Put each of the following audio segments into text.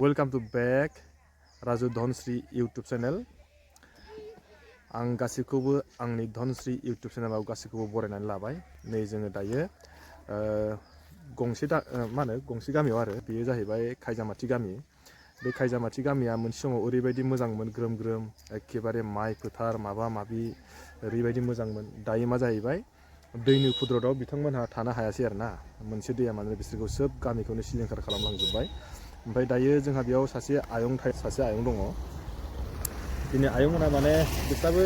Welcome to back Raju Dhonsri YouTube channel. आं गासिखौबो आंनि धनश्री YouTube चेनेलाव गासिखौबो बरायनानै लाबाय। नै जोङो दायो गंसे गामियाव आरो बेयो जाहैबाय खायजामाथि गामि। बे खायजामाथि गामिया मोनसे समाव ओरैबायदि मोजांमोन ग्रोम ग्रोम एखेबारे माइ फोथार माबा माबि ओरैबायदि मोजांमोन। दायो मा जाहैबाय दैनि खुद्रताव बिथांमोनहा थानो हायासै आरोना। मोनसे दैया माने बिसोरखौ सोब गामिखौनो सिलिंखार खालामलांजोबबाय। ओमफ्राय दायो जोंहा बेयाव सासे आयं दङ। दिनै आयंमोना माने बिस्राबो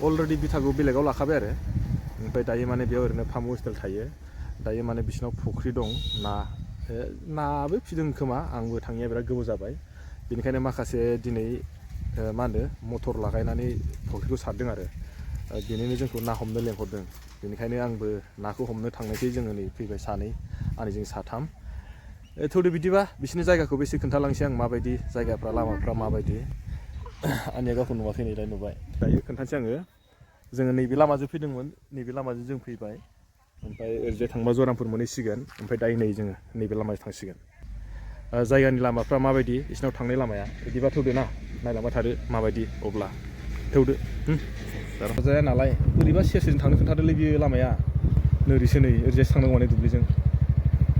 अलरेडि बिथाखौ बेलेगाव लाखाबाय आरो। ओमफ्राय दायो माने बेयाव ओरैनो फार्म हस्टेल थायो। दायो माने बिसिनाव फुख्रि दं, नाबो फिदों खोमा, आंबो थाङिया बिराद गोबाव जाबाय। बेनिखायनो माखासे दिनै मटर लागायनानै फुख्रिखौ सारदों आरो। बेनिनो जोंखौ ना हमनो लेंहरदों। बेनिखायनो आंबो नाखौ हमनो थांनायसै। जोङो नै फैबाय सानै, आंजों साथाम। थौदो बिदिबा बिसिनि जायगाखौबो एसे खोन्थालांसै आं, माबायदि जायगाफ्रा लामाफ्रा माबायदि। आंनिया गावखौ नुवाखै, नै दा नुबाय। दायो खोन्थानोसै आङो। जोङो नैबे लामाजों फैदोंमोन, नैबे लामाजों जों फैबाय। ओमफ्राय ओरैजाय थांबा जरामपुर मोनहैसिगोन। ओमफ्राय दायो नै जोङो नैबे लामाजों थांसिगोन। जायगानि लामाफ्रा माबायदि, बिसिनाव थांनाय लामाया बिदिबा थौदो ना, नायलांबाय थादो माबायदि। अब्ला थौदो जाया नालाय बोरैबा सेरसेजों थांनो खोन्थादोलै बियो लामाया। नोरैसो नै ओरैजायसो थांनांगौ माने दुब्लिजों।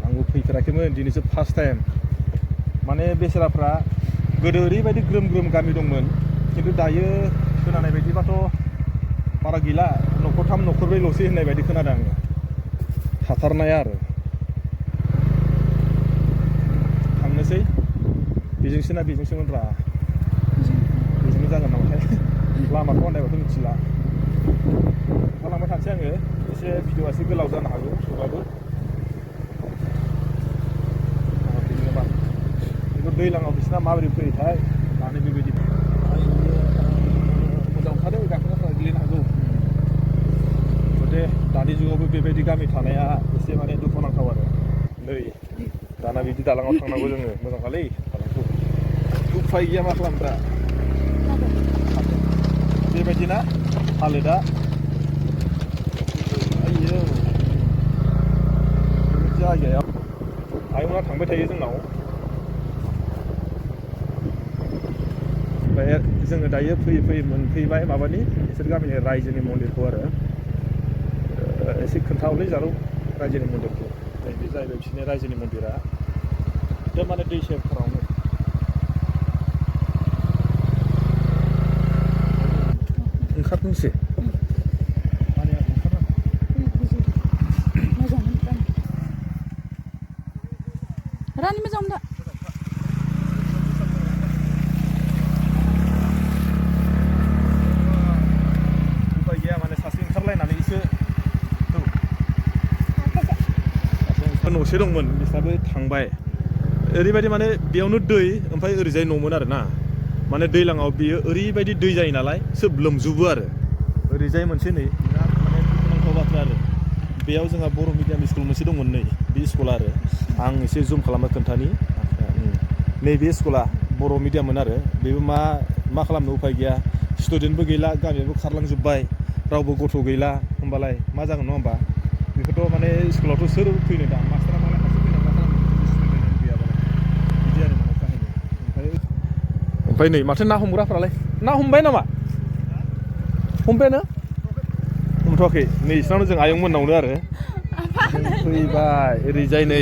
आंबो फैफेराखैमोन, दिनैसो फार्स्ट टाइम। माने बेसेराफ्रा गोदो ओरैबायदि ग्रोम ग्रोम गामि दंमोन, खिन्थु दायो खोनानाय बायदिबाथ' बारा गैला, न'खरथाम न'खरब्रैल'सै होननाय बायदि खोनादों आङो थाथारनाया आरो। थांनोसै बेजोंसो ना बेजोंसोमोन रा, बेजोंनो जागोन नामाथाय। लामाखौ आन्दायबाथ' मिथिला। थांलांबाय थानोसै आङो। एसे भिडिअ'आ एसे गोलाव जानो हागौ थेवबाबो। दैलाङाव बिसिना माबोरै फैयोथाय दानो बेबायदि मोजां ओंखारो, गाखोनाफ्रा गोलैनो हागौ। गथे दानि जुगावबो बेबायदि गामि थानाया एसे माने दुखुनांथाव आरो। नै दाना बिदि दालाङाव थांनांगौ जोङो। मोजांखालै दालांखौ, उफाय गैया मा खालामनो। बेबायदि ना हालोदा। आइयो जायगायाव आयंआ थांबाय थायो जोंनाव। ओमफ्राय जोङो दायो फैयै फैयै मोनफैबाय माबानि बिसोर गामिनि रायजोनि मन्दिरखौ आरो। एसे खोन्थाहरलै जारौ रायजोनि मन्दिरखौ। नैबे जाहैबाय बिसोरनि रायजोनि मन्दिरा, एकदम माने दै सेरफोरावनो। ओंखारदोंसो रानि मोजां दा। उफाय गैया माने सासे ओंखारलायनानैसो न'से दंमोन, बिस्राबो थांबाय। ओरैबायदि माने बेयावनो दै, ओमफ्राय ओरैजाय न'मोन आरो ना। माने दैलाङाव बियो ओरैबायदि दै जायो नालाय सोब लोमजोबो आरो। ओरैजाय मोनसे नै बिराद माने दुखुनांथाव बाथ्रा आरो। बेयाव जोंहा बर' मिडियाम स्कुल मोनसे दंमोन, नै बे स्कुला आरो। आं एसे जुम खालामना खोन्थानि। नैबे स्कुला बर' मिडियाममोन आरो। बेबो मा खालामनो उफाय गैया, स्टुडेन्टबो गैला, गामियाबो खारलांजोब्बाय, रावबो गथ' गैला। होमबालाय मा जागोन नङा होमबा। बेखौथ' माने स्कुलावथ' सोर फैनो दा, मास्टारा मालाय हारसिं फैना मा खालामनो स्टुडेन्ट गैयाबालाय। बिदि आरो माने काहिनि। ओमफ्राय नै माथो ना हमग्राफ्रालाय ना हमबाय नामा? हमबायानो? हमथ'वाखै। नै बिसिनावनो जों आयं मोननावनो आरो। फैबाय ओरैजाय नै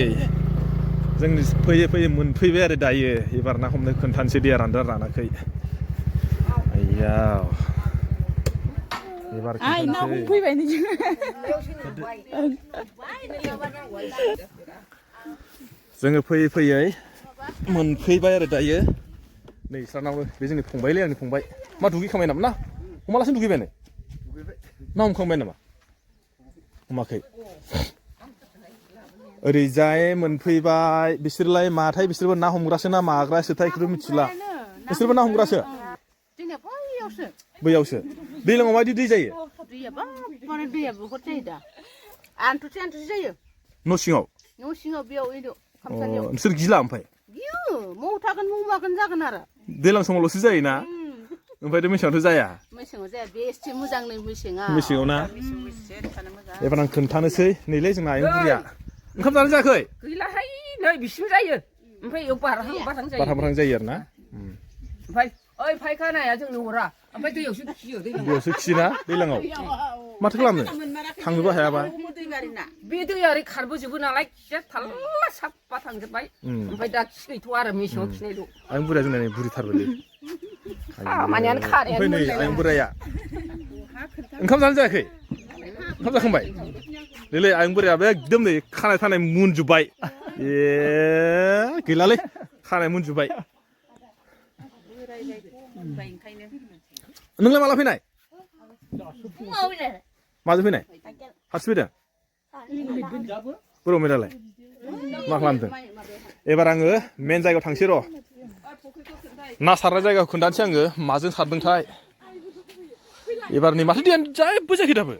जों फैयै फैयै मोनफैबाय आरो दायो। एबार ना हमनो खोन्थानोसै, दैया रानदों रानाखै। आइया एबार खोन्थानोसै। जोङो फैयै फैयै मोनफैबाय आरो दायो। नै बिस्रानावनो, बे जोंनि फंबायलै, आंनि फंबाय। मा दुगैखांबाय नामा ना हमालासिनो दुगैबायनो? ना हमखांबाय नामा? हमाखै। ओरैजाय मोनफैबाय। बिसोरलाय माथाय, बिसोरबो ना हमग्रासो ना माग्रासोथाय बेखौथ' मिथिला। बिसोरबो ना हमग्रासो? बैयावसो। दैलाङाव माबायदि दै जायो? दैया बहुत जायो दा, आन्थुसे जायो न' सिङाव। बेयाव नोंसोर गिला ओमफ्राय? गियो, मौ थागोन मौ मागोन जागोन आरो। दैलां समावल'सो जायोना, ओमफ्राय मेसेङावथ' जाया। मेसेङाव जाया, बे एसे मोजां नै मेसेङा। मेसेङाव ना? एबार आं खोन्थानोसै। नैलै जोंना आयं बुरिया ओंखाम जानो जायाखै? गैलाहाय, नै बिसिम जायो। ओमफ्राय इयाव बारहां जायो बारहां जायो आरो ना ओमफ्राय ओइ फायखानाया जोंनो हरा ओमफ्राय दैयावसो खियो दैयावसो खियोना दैलाङाव माथो खालामनो थांनोबो हायाबा बे दैया ओरै खारबोजोबो नालाय खिया थाल्ला साफा थांजोबबाय ओमफ्राय दा खि गैथ'आ आरो मेसेङाव खिनायल' आं बुरैया जोंना नै बुरिथारबायलै खामानियानो खारायानो ओमफ्राय नै आं बोराया ओंखाम जानो जायाखै ओंखाम जाखांबाय नैलै आं बोरायाबो एकदम नै खानाय थानाय मुनजोब्बाय गैलालै खानाय मुनजोब्बाय नोंलाय माला फैनाय माजों फैनाय हारसिं फैदों बोराव मेदालाय मा खालामदों एबार आङो मेन जायगायाव थांसै र' ना सारनाय जायगाखौ खोन्थानोसै आङो माजों सारदोंथाय एबारनि माथो दैयानो जेबो जायाखै दाबो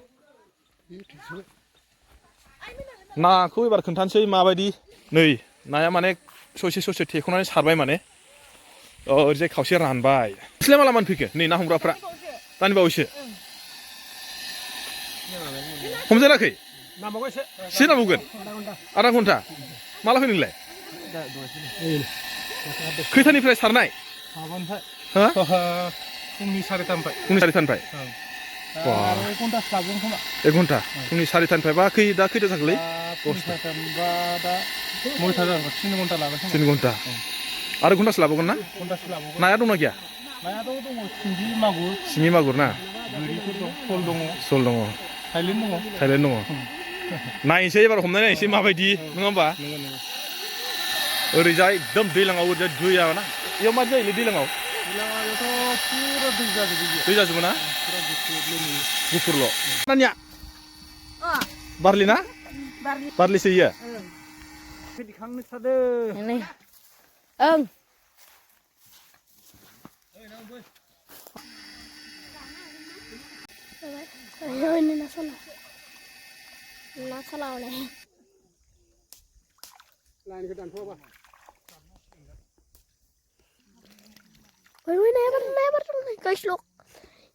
नाखौ एबार खोन्थानोसै माबायदि नै नाया माने ससे थेख'नानै सारबाय माने ओरैजाय खावसे रानबाय नोंसोरलाय माला मोनफैखो नै ना हमग्राफ्रा दानि बावैसो हमजायाखै एसे नांबावगोन आधा घन्टा माला फैनोलाय खैथानिफ्राय सारनाय फुंनि 4टानिफ्राय फुंनि 4टानिफ्राय एक घन्टा फुंनि 4टानिफ्राय बा दा खैथा जाखोलै 3 घन्टा आरो घन्टासो लाबावगोन ना नाया दंना गैया नायाथ' दङ सिंगि मागुर ना गोरिफोर दं सल दङ थाइलेण्ड दङ नायनोसै एबार हमनाय नायनोसै माबायदि नङा होमबा ओरैजाय एकदम दैलाङाव ओरैजाय दैया ना बेयाव मा जायोलै दैलाङाव दै जाजोबो ना गुफुरल' नानिया बारलि ना बारलिसो इयो दिखांनो थादों ओं कई लोग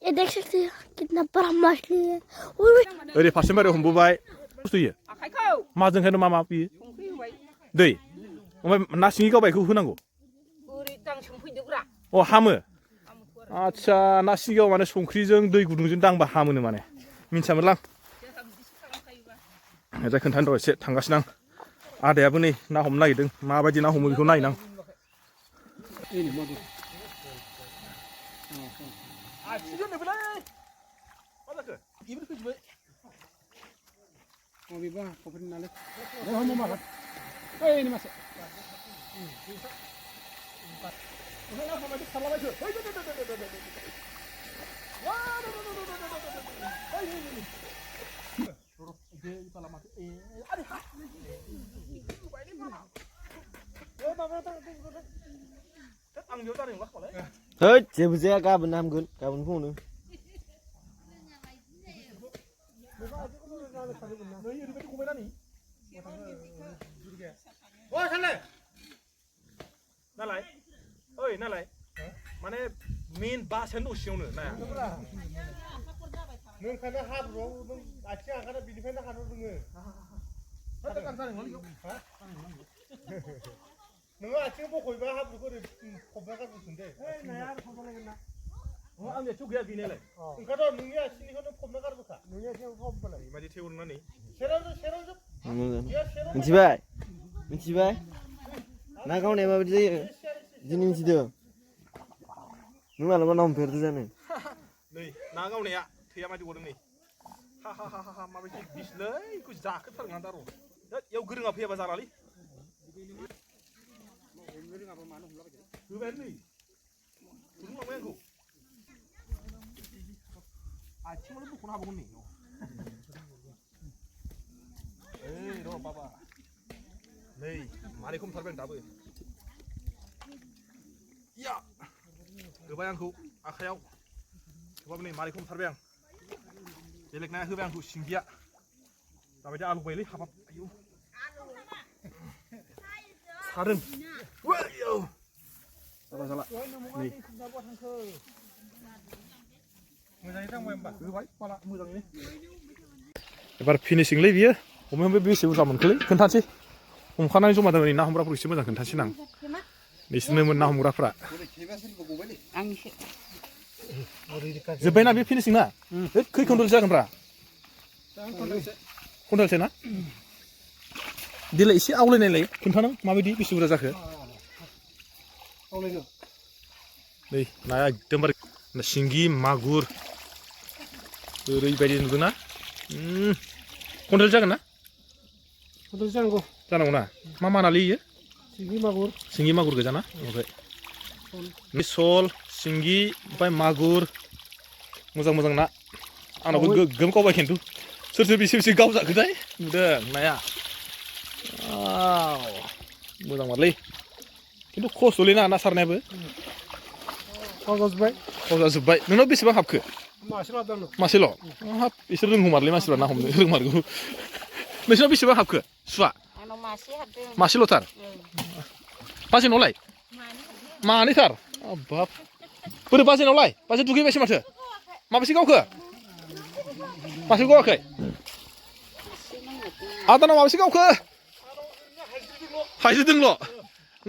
ये देख सकते हैं कितना बड़ा मछली है ओरै फारसे बारियाव हमबोबाय बुस्थु इयो माजोंहाय मा बियो दै ओमफ्राय ना सिंगि गावबायखौ होनांगौ अ हामो आदसा ना सिंगियाव माने संख्रिजों दै गुदुंजों दांबा हामोनो माने मिन्थियामोनलां जाय खोन्थानो र' एसे थांगासिनो आं आदायाबो नै ना हमनो नागिरदों माबायदि ना हमो बेखौ नायनां Hết, 제부 제가 가본 남군 가본 후는. 어, 살래. 나라이. 어이, 나라이. माने मेन बासआनो दसेयावनो नाया नों खाना हाब्रुआव नों आथिं आखाना बिनिफ्रायनो हानो रोङो नोङो आथिं बख'योबा हाब्रुखौ ओरै फबना गारबोगोन दे नाया आरो फबनालायगोन ना आंनिया थ' गैया गैनायालाय ओंखायनोथ' नोंनि आथिंनिखौ नों फबना गारबोखा नोंनि आथिङाव फबबालाय मादि थेवो नोंना नै सेरावजोब मिथिबाय मिथिबाय ना गावनाया माबायदि जायो दिनै मिथिदों नों मालाबा ना हमफेरदों जानो नै ना गावनाया थैया मादि गदों नै हा हा हा हा माबायदि बिसलै इखौ जाखोथारगोन आं दा र' इयाव गोरोङा फैयाबा जालालै होबायानो नै गुदुंलांबाय आंखौ आथिङावनो बख'नो हाबावगोन नै ओइ र' बाबा नै मारिखौ हमथारबाय आं दाबो या होबाय आंखौ आखायाव होबाबो नै मारिखौ हमथारबाय आं बेलेग नाया होबाय आंखौ सिंगिया दाबायदि आलु बायलै हाबाब आयौ सादों आयौ जाला नै मोजाङै थांबाय होमबा होबाय माला मोजाङैनो एबार फिनिशिंलै बियो हमो बेसे बुरजा मोनखोलै खोन्थानोसै हमखानानै जमा दोननानै ना हमग्राफोरखौ एसे मोजां खोन्थासै आं नोंसोरनोमोन ना हमग्राफ्रा आंनिसो जोब्बायना बे फिनिसिं ना खै कुइन्टलसो जागोनब्रा कुइन्टलसो ना देलाय एसे आवलायनायलाय खोन्थानां माबायदि बेसे बुरजा जाखो नै नाया एकदमबारे सिंगि मागुर ओरैबायदि नुदोंना कुइन्टल जागोन ना जानांगौ ना मा नालै इयो सिंगि मागुर गोजा ना ओमफ्राय सल सिंगि ओमफ्राय मागुर मोजां मोजां ना आंनावबो गोगोम गावबाय खिन्थु सोर सोर बेसे गावजाखोथाय नुदों नाया मोजां मारलै खिन्थु खस्थ'लै ना सारनायाबो गावजाजोब्बाय नोंनाव बेसेबां हाबखो मासेल' हाब इसोर रोंगौमारलै मानसिफ्रा ना हमनो रोंमारगौ नोंसिनाव बेसेबां हाबखो सुवा आंनाव मासे हाबदों मासेल'थार बाजेनावलाय मानैथार बाब बोरै बाजेनावलाय बाजे दुगैबायसो माथो माबेसे गावखो मासे गावाखै आदानाव माबेसे गावखो हायज्रिदोंल'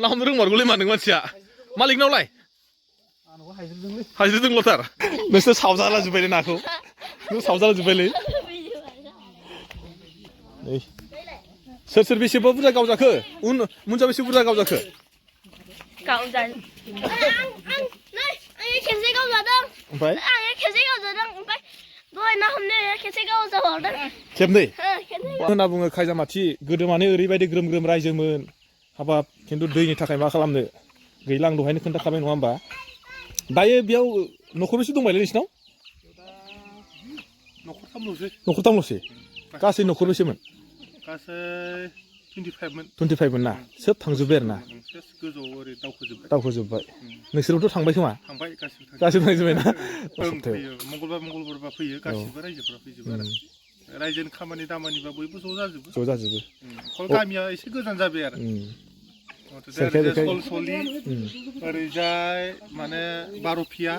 ना हमनो रोंमारगौलै मा नों मानसिया मालिकनावलाय हायज्रिदोंल'थार नोंसोर सावजाला जोब्बायलै नाखौ नों सावजाला जोब्बायलै नै सोर सोर बेसेबा बुरजा गावजाखो मुन्जा बेसे बुरजा गावजाखो खेबसे गावजादों ओमफ्राय खेबसे गावजादों ओमफ्राय दहाय ना हमनाया खेबसे गावजाबावदों खेबनै खेबनै होनना बुङो खायजामाथि गोदो माने ओरैबायदि ग्रोम ग्रोम रायजोमोन हाबाब खिन्थु दैनि थाखाय मा खालामनो गैला आं दहायनो खोन्थाखाबाय नङा होमबा दायो बेयाव न'खरबेसे दंबायलै नोंसिनाव न'खरथामल'सै गासै न'खरबेसेमोन गासै 25मोन 25मोन ना सोब थांजोब्बाय आरो ना गोजौआव ओरै दावखोजोब्बाय नोंसोरबोथ' थांबाय खोमा थांबाय गासिबो थांजोब्बाय ना फैयो मंगलबारबा फैयो गासिबो रायजोफोरा फैजोबो आरो रायजोनि खामानि दामानिबा बयबो ज' जाजोबो गामिया एसे गोजान जाबाय आरो सलसलि ओरैजाय माने बार'फिया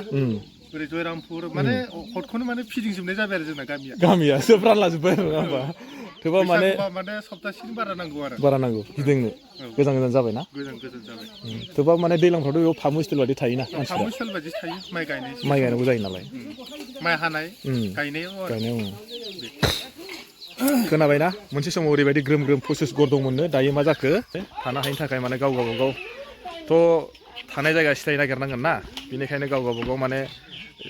ओरै जयरामपुर माने हदखौनो माने फिदिंजोबनाय जाबाय आरो जोंना गामिया सोब रानलाजोब्बाय आरो होमबा थेवबा माने सप्तासेनि बारा नांगौ गिदिंनो गोजान जाबाय ना गोजान जाबाय थेवबा माने दैज्लांफ्रावथ' बेयाव फामु स्टाइल बायदि थायोना फामु स्टाइल बायदि थायो माइ गायनांगौ जायो नालाय माइ हानाय गायनायाव खोनाबायना मोनसे समाव ओरैबायदि ग्रोम ग्रोम प्रसेस गर दंमोननो दायो मा जाखो थानो हायिनि थाखाय माने गाव गावबागावथ' थानाय जायगा सिथाय नागिरनांगोन ना बेनिखायनो गाव गावबागाव माने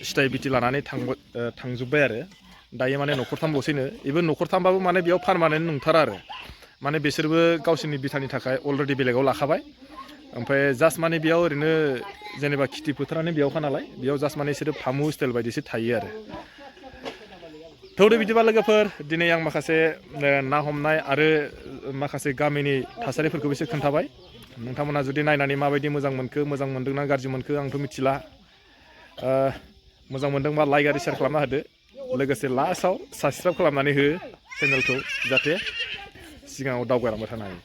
सिथाय बिथि लानानै थांजोब्बाय आरो दायो माने न'खरथामल'सैनो इभेन न'खरथामबाबो माने बेयाव पारमानेन्ट नंथारा आरो माने बिसोरबो गावसोरनि बिथानि थाखाय अलरेडि बेलेगाव लाखाबाय ओमफ्राय जास्ट माने बेयाव ओरैनो जेनेबा खेथि फोथारानो बेयावखा नालाय बेयाव जास्ट माने बिसोरो फामु स्टाइल बायदिसो थायो आरो थौदो बिदिबा लोगोफोर दिनै आं माखासे ना हमनाय आरो माखासे गामिनि थासारिफोरखौबो एसे खोन्थाबाय नोंथांमोना जुदि नायनानै माबायदि मोजां मोनखो मोजां मोनदोंना गाज्रि मोनखो आंथ' मिथिला मोजां मोनदोंबा लाइक आरो शेयार खालामना होदो लोगोसे लास्टआव साबसक्राइब खालामनानै हो चेनेलखौ जाहाथे सिगाङाव दावगालांबाय थानो हायो